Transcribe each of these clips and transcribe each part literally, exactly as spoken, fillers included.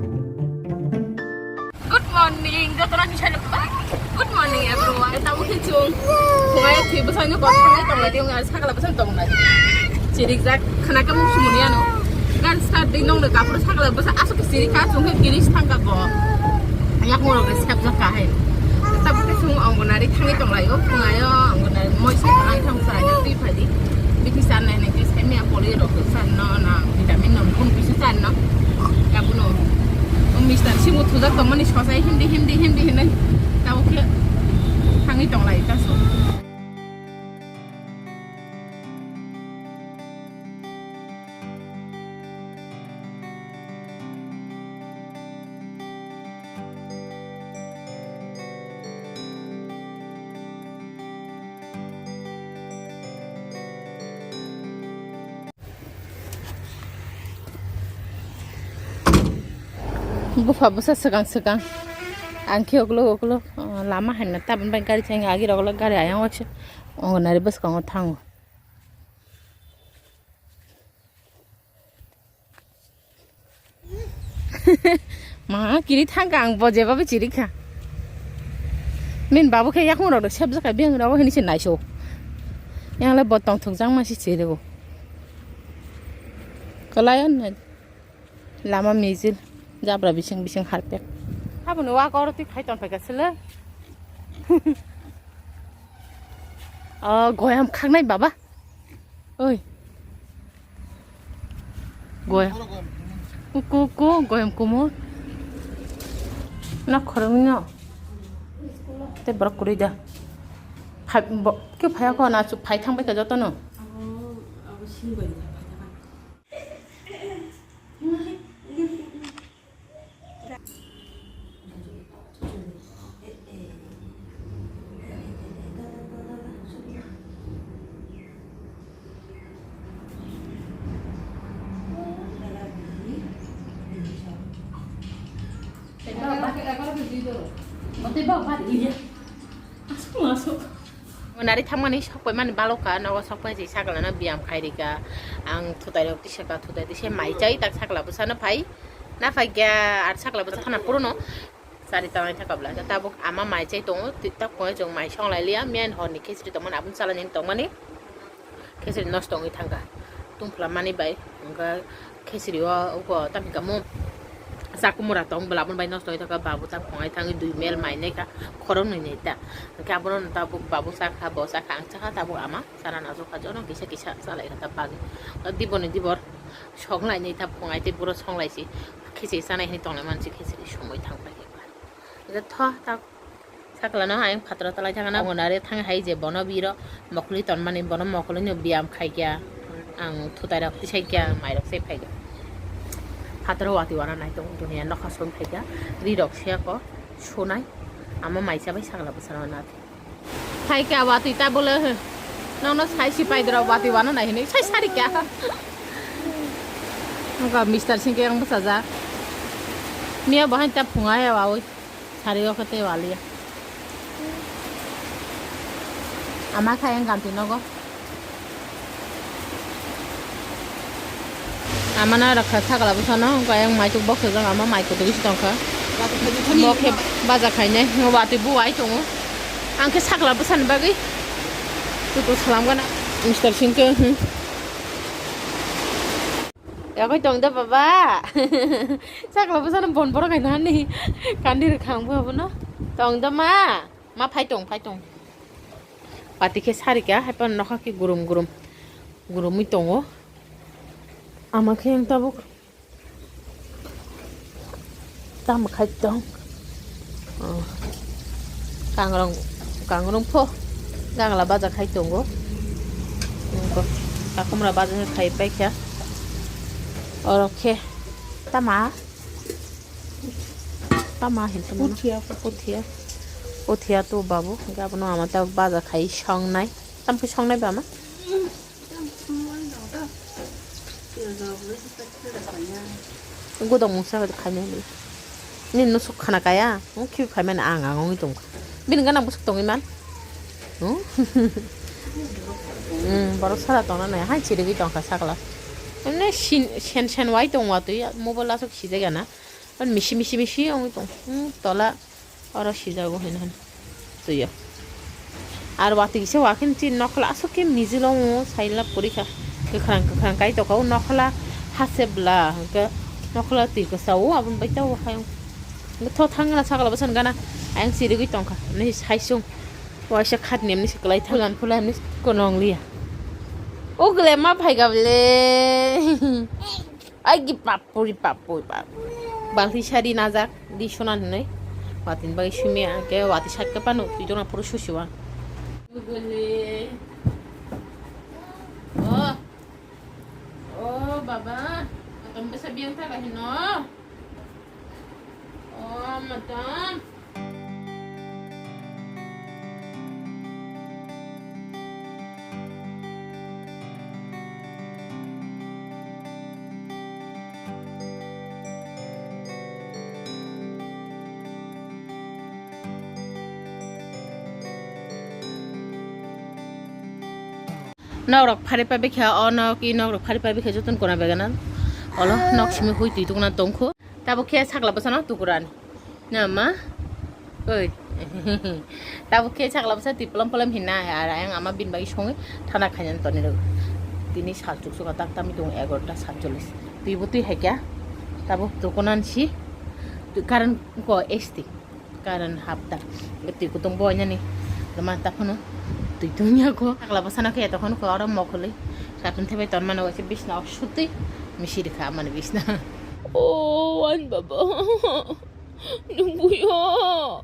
Good morning, jotono ni salo. Good morning, everyone. Tamo khe chwng phungai thwi bwsai no kok thangai tong lai, tong lai, sakla bwsai tong lai. Chirik jak, khana khe mung sumuni ano. Gan start dei nong de kapur sakla bwsai asuk chirik kha, chwng khe girish thang ka bo. Yak mo rok sep jak ka hai. Tamo khe chwng Anganwadi thangwi tong lai o, phungai o Anganwadi moi sai thang sa ni twi phai di. Bithi san nai nai twi sai mi apoli rok san no na vitamin no kun bisu san no. Kabuno. O mister simu thujak tongmani sosai hindi, hindi, hindi hinwi tabuk khe thangwi tonglai ta so. Bupha bwsa swkang swkang. Ang khe uklok uklok, uh, lama hai na tabuk bai gari cheng agi rok le gari ayang waisa Anganwadi bwskango thango. Ma kiri thangka ang bo jeba bo chiri kha. Min babu khe yakung rok sep jaka beng rok hini se naiso. Yang le bo tong thok jang ma si chiri bo. Kalayan na lama mijil jabra bising bising harpek. Habuni wa koro twi khai ton phaika sele. Oh, goyam khaknai baba. Oi. Goyam. Kuku, ku, goyam kumur. Na khoroknwi no. Tei borok kwrwi da. Phai, bo, khe phaiya kho na chu phai thang bai kha joto no. Nari thangmani sokpai mani balokha, nogo sokpai se sakla no biyam khairika. Ang thutai rok tisaka, thutai tise mai chai tak sakla bwsano phai. Na phai kya ar sakla bwsa thana puruno. Sari tanai thaka bwla. Tabuk ama mai chai tongo, tak phunai chwng mai song lai liya. Miyan horni khichiri tongmani, abun chalani tongmani. Khichiri nosto wngwi thangkha. Tungphla mani bai, wngkha khichiri o, uko tamni kamo chakumura tong bwla, aboni bai nosto wngwi thangkha. Babu ta phunai thangwi dui mel mai naikha, khoroknwi naita. Hwnkhe abono tabuk babu chakha, bo chakha, ang chakha, tabuk ama chana najakha, jono kisa kisa chalaikha ta bagwi. Diboni dibor songlai naita phunai tei buro songlaisi khichiri chanai hinwi tonglai mansi khichiri somoi thangpai khe. Tho ta Sakla no ayang phataro talai thangna, Anganwadi thang hai je bono biro mokoli tonmani, bono mokoli no biyam khaikya, ang thutai rok tisaikya, mai rok se phaikya. Phataro wati wana nai tongo, dunia nokha song phaikya, ri rok siyako sunai, ama mai chabai sakla bwsano na. Phaikya wati ta bole, nono sai si pai dra wati wana nai hinwi sai sarikya. Nokha mister singke ang bwsajak. Miya bahai ta phunga ya wawi. Sari o khe tei waliya. Ama kha yang ganti nogo. Ama na rakha sakla bwsano, hwnkha yang maichuk box rijak, ama mai kutu bisi tongkha. Bo khe baja khainai, watwi buwai tongo. Ang khe sakla bwsani bagwi tutu salam gana. Mister Singh khe, hmm. Yakoi tong da baba. Sakla bwsano bon borok hai nani. Kandi rwkha ang bo abono. Tong da ma. Ma phai tong, phai tong. Pati khe sarika, hai phano nokha khe gurum gurum. Gurumwi tongo. Ama khe ang tabuk. Tamo khai tong. Oh. Kangrong, kangrong pho. Gangla baja khai tongo. Nokho. Takhumra baja khai paikha. Oro khe. Tama. Tama hin tama. Puthia. Puthia. Puthia to babu. Gabno ama ta baja khai songnai. Tam khe songnai ba ma? Godong mungsa bai khainai ni. Nini no suk khana kaya. Mo khibi phaimani ang ang ongwi tongkha. Bini gana bwswk tongwi man. Hmm? Hmm, borok sara tongna nai. Hai chirigwi tongkha sakla. Emne sin, sen sen wai tong watwi. Mobile aswk sijagana. Misi misi misi wngwi tong. Hmm, tola oro sijago hino hino. Tuyo. Ar watwi kisa wakhin chi nokla aswk khe mijilo wng saila purikha. Kwkhwrang kwkhwrang kai tokha o nokla hasebla hwnkhe nokla twi kwchao aboni bai tabo hai. Tho thangna sakla bwsani gana ayang chirigwi tongkha. Nini saisung waisa khatni mani se kwlai tha. Phulan phulan mani se konong liya. O gle ma phai gable. Ai ki papuri papuri papuri. Balti sari najak di sonan hinwi. Watin bai sumi angke wati sakka panu twi jona puru susiwa. Oh. Oh baba, matam besa biang thaga hino. Oh matam. Nok rok phari pa bikha, o nok, i nok rok phari pa bikha, jotono kona begana. Olo nok simi hui twi tukuna tongkho. Tabo khe sakla bwsano tukurani. Na ma? Oi. Tabo khe sakla bwsa twi polom polom hinna, ar ayang ama bini bagwi songwi thana khainani toni rw. Tini sal chukchuka tak tami tongo egarota satchollis. Twi bo twi hai kya. Tabo tukunan si. Twi karan ko esti. Karan hapta. Twi kutung bo nani. Lama ta phano. Twi tungya ko. Sakla bwsano khe to phano ko oro mokholi. Satun thebai ton mano waise bisna ok sutwi. Misi rikha amani bisna. Oh, an baba. Nung buyo.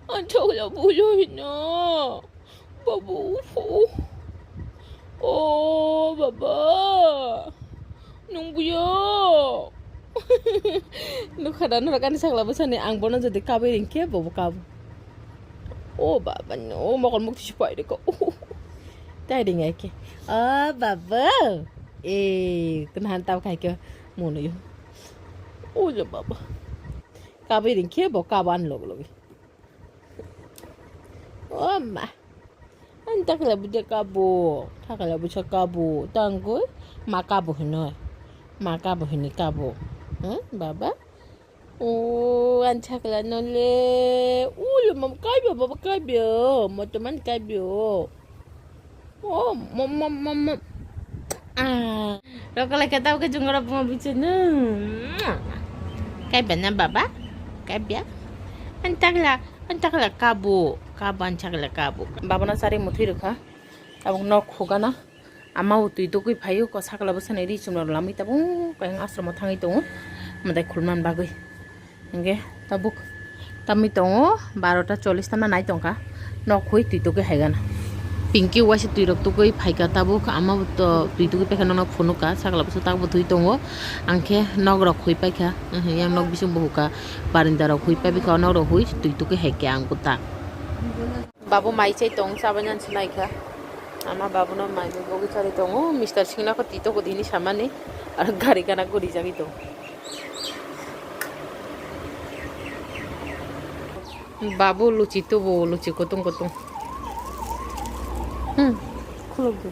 An chokla buyo hino. Babu, ufo. Oh, baba. Nung buyo. Nukha da norok ani sakla bwsani ang bono jodi kabwi ringkhe bobo kabo. Oh, baba, no, mokol mukti si pai rikha. Tai ringai khe. Oh, baba. Eh, kena han tau khai khe mono yo. Oh, baba. Kabwi ringkhe bo kabo ani logi logi. O ma. Ani takla bwdya kabo. Takla bwsa kabo. Tangwi ma kabo hinoi. Ma kabo hinoi kabo. Hmm, baba? O, ani takla nole. Ulo mam kaibyo, baba kaibyo. Moto man kaibyo. Oh, mom, mom, mom, mom. Ah. Rokole kata ke jungara bunga bichinu. Kai bana baba? Kai bia? Antakla, antakla kabu. Kabu antakla kabu. Baba na sari muthi rukha. Tabuk nok khugana. Ama utui tukui phayu ko sakla bwsani ri chumra lamwi tabuk kayang asromo thangwi tongo. Madai khulman bagwi. Hingke tabuk tamwi tongo, barota chollish tamna nai tongkha. Nok hui twi tukui haigana. Pinky waisa twi rok tukui phaika tabuk, ama bo to twi tukui paikha, nono phunukha, sakla bwsa tabuk twi tongo. Angkhe nok rok hui paikha, yang nok bising bo hukha, barinda rok hui paibikha, nok rok hui twi tukui haikhe ang bo ta. Babu mai chai tong, chabai nani se naikha. Ama babuno mai mui bogwi charwi tongo. Mister Singna kho twi toko dini samani. Aro gari gana guri jagwi tong. Babu luchi tubu, luchi kutung kutung. Hmm, khuluk di.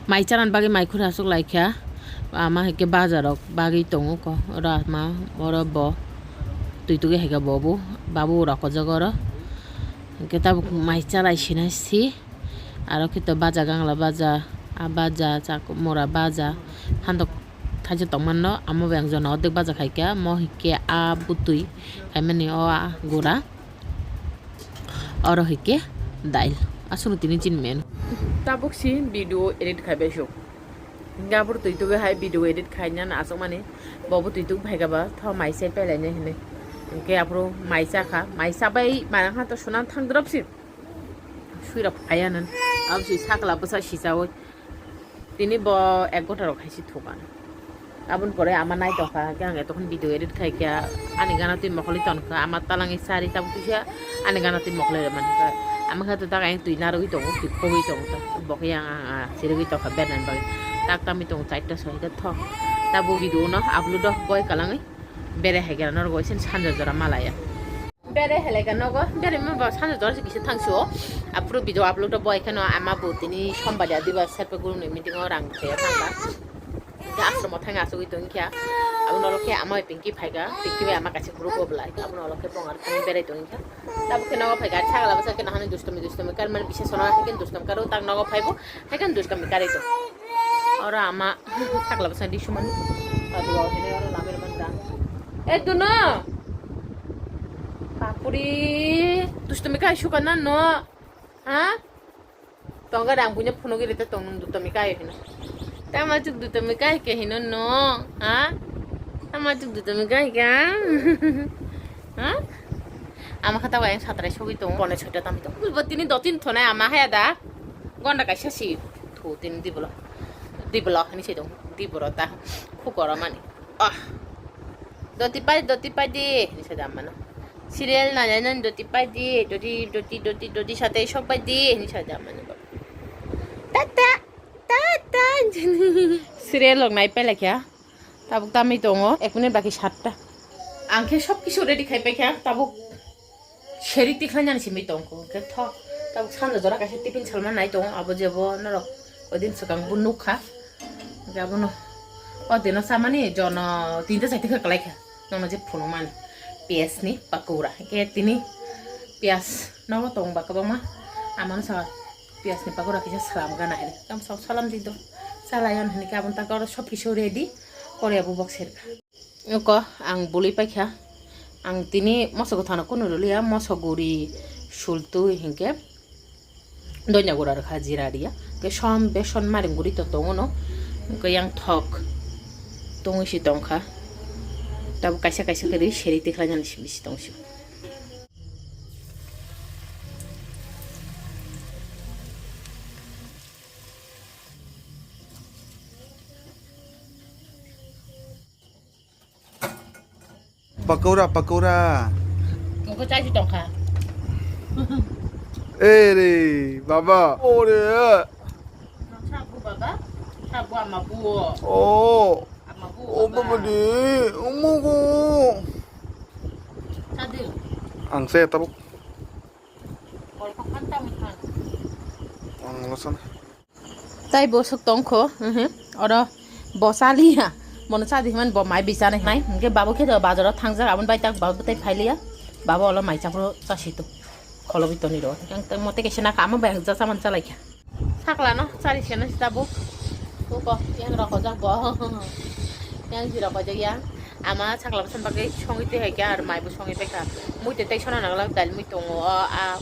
Mai chanani bagwi mai khuri aswk laikha. Ama hai khe bazar rok bagwi tongo ko. Oro ama, oro bo twi tugwi hai khe bo bo, babu rok o jaga oro. Hwnkhe tabuk mai chalai sinai si. Aro khe to baja gangla baja, a baja, chak-, mura baja, handok thaisa tongmano, amo bo ekjon ordek baja khaikha, mo hinkhe a butwi khaimani o a gura. Oro hinkhe dail. Aswkno tini chini menu. Tabuk si video edit khai bai suk. Hinkhe aboro twi tugwi hai video edit khainani aswkmani. Bobo twi tug phaikha ba tho mai sai pailainai hinwi. Hinkhe aphuru mai chakha. Mai chabai manang kha to suna thang drop si. Suirok phaiya nang. Abo si sakla bwsa sichaui. Tini bo ek ghonta rok hai se thukan. Aboni pore ama nai tongkha, hwnkhe ang eto khon video edit khai kha, ani gana twi mokholi tonkha, ama talangwi sari tabuk kisa ani gana twi mokholi rwmani kha. Ama khe to tak ayang twi narwgwi tongo, twi khogwi tongo ta. Bo khe yang ang, ah, sirigwi tongkha bernani bagwi. Tak tamwi tongo chaita sohikhe thok. Tabuk video no upload rok goi kwlangwi bere hai khe norok waisa sanja jora malaya. Bere helai ka nogo, bere mo ba sanja jora se kisa thang sio. Apro video upload bo ekheno ama bo tini sombar ya diba serpe guru ni meeting o rang thaya thangba. Ke ashram o thang asugwi tong kha. Abo nolo khe ama Pinky phaika, Pinky bai ama kaisa group o belai. Abo nolo khe bongar thang berai tong kha. Tabo khe nogo phaika, sagala bwsa khe nahani dustumi dustumi kar mani bisa sona khe dustum karo tak nogo phaibo. Haikhe dustumi karwi tong. Oro ama sakla bwsa di sumani. Adu oro hini oro lamir manda. Eh, Duno. Papuri. Dustumi kai suka na no. Ha? Tongga dang punya phunugwi rite tong nung dustumi kai hino. Tama juk dustumi kai ke hino no. Ha? Tama juk dustumi kai ka. Ha? Ama kha tawa yang satrai sogwi tong. Pone soita tami tong. Bo tini dotin thonai ama haya da. Gonda kaisa si. Thu tini dibolo. Dibolo hani se dong. Diboro ta. Khukoro mani. Ah. Doti pai, doti pai di. Hani se da mano. Serial na jana doti pai di. Doti, doti, doti, doti sate sok pai di. Hani se da mano. Tata. Tata. Serial log nai pai lakya. Tabuk tamwi tongo, ek minute baki satta. Ang khe sob kisu ready khai paikha, tabuk seri tikhlai nani simi tongkho. Khe tho, tabuk sanja jora kaisa tiffin salma nai tongo, abo jebo norok odin swkang bo nukha. Khe abono o dino samani jono tinta chaita khe kwlaikha. Nono je phunukmani piyaj ni pakora. Khe tini piyaj nogo tongba kwbangma, amano sa piyaj ni pakora kisa salam gana hai. Kam sa salam di do. Salai on hini khe aboni tak oro sob kisu ready. Korea bubak serkha. Oko ang bului paikha. Ang tini moso kwthano kunu rwliya, moso guri sultwi hinkhe doina gura rwkha jira riya. Hinkhe som beson maring guri to tongo no. Hinkhe yang thok tongwi si tongkha. Tabuk kaisa kaisa khe ri seri tikhlai nani simi si tongsi. Pakora, pakora. Mokhe chai si tongkha. Eh re, baba. Ore. Sabu baba. Sabu ama buo. Oh. Ama buo. Oh, baba de. Umugo. Sadi. Ang se tabuk. Kol pakan tami kan. Ang losan. Tai bo suk tongkho, mhm. Oro bo chaliya. Mono chadi hwnmani bo mai bichana hinai. Hinkhe babu khe to bazaro thangjak, aboni bai tak babu tai phailiya. Babu olo mai chapro chasito. Kholo bitoni ro. Yang te mote kese na kama bai hajak saman chalaikha. Sakla no chari sena sita bo. Bo yang rok hojak bo. Yang jira hojak yang. Ama sakla bwsa bagwi songwi twi hai khe, ar mai bo songwi pai kha. Mui tei tei sona nang lak dal mui tongo, o, a,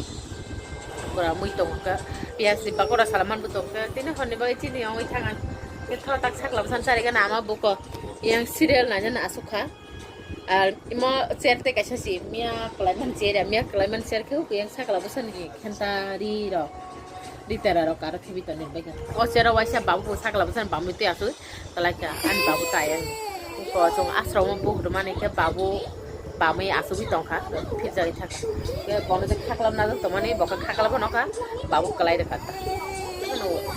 pura mui tongo khe. Piyaj ni pakora sala man bo tongo khe. Tini hor ni bagwi chini ongwi thang ang. Khe tho tak sakla bwsa chari gana ama buko. Yang serial nai jana asuk kha. Ar imo chair tei kaisa si miya kwlai man chair ya, miya kwlai man chair khe hukui yang sakla bwsa ni khenta ri rok. Ritara rok aro khibi toni bai kha. O chair o waisa babu bo sakla bwsa bamwi twi asuk. Talaika ani babu tai ang ko chung asromo buhur mani khe babu bamwi asugwi tongkha, phirjagwi thangkha. Khe bono je khaklam najak tongmani bo khe khaklam phano kha, babu kwlai rwkha ta.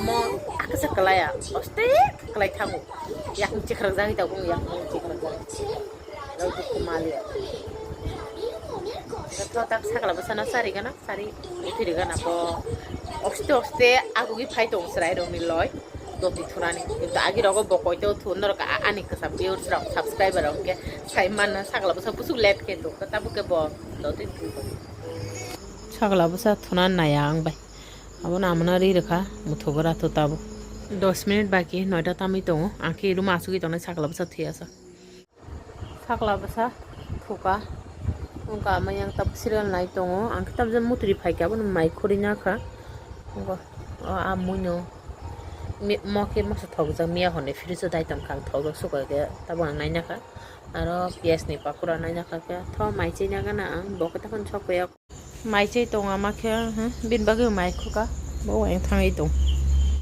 Mo akasa kwlai ya, oste kwlai thango. Yakung chikhrang jagwi ta bung yakung chikhrang jagwi. Rau dukhu mali ya. Tho tak sakla bwsano chari gana. Sari uthiri gana bo oste oste agugi phai tong chwrai rok ni loi doti thunani. Kintu agi rogo bo koito thun norok a-, ani kwcham viewers rok subscriber rok hwnkhe sai manna sakla bwsa busuk let khe tong khe tabuk khe bo doti thun. Sakla bwsa thuna naya ang bai. Abono amano ri rwkha muthugo ratho tabuk. Dos minute baki noita tamwi tongo. Ang khe room asugwi tongnai sakla bwsa thwi asa. Sakla bwsa thuka. Wngkha ama yang tabuk serial nai tongo. Ang khe tabuk mutri phaikha, abono mai khurui nakha. Wngkha o, a muino. Mi-, mo khe masa thokjak miya hwnwi fridge o dai tongkha, ang thokjak suka khe tabuk ang nai nakha. Aro piyaj ni pakora nai nakha khe, tho mai chai nagana ang, bo khe tamo sok ya. Mai chai tong ama khe, hmm, bini bagwi mai khuka, bo uaiyung thangwi tong.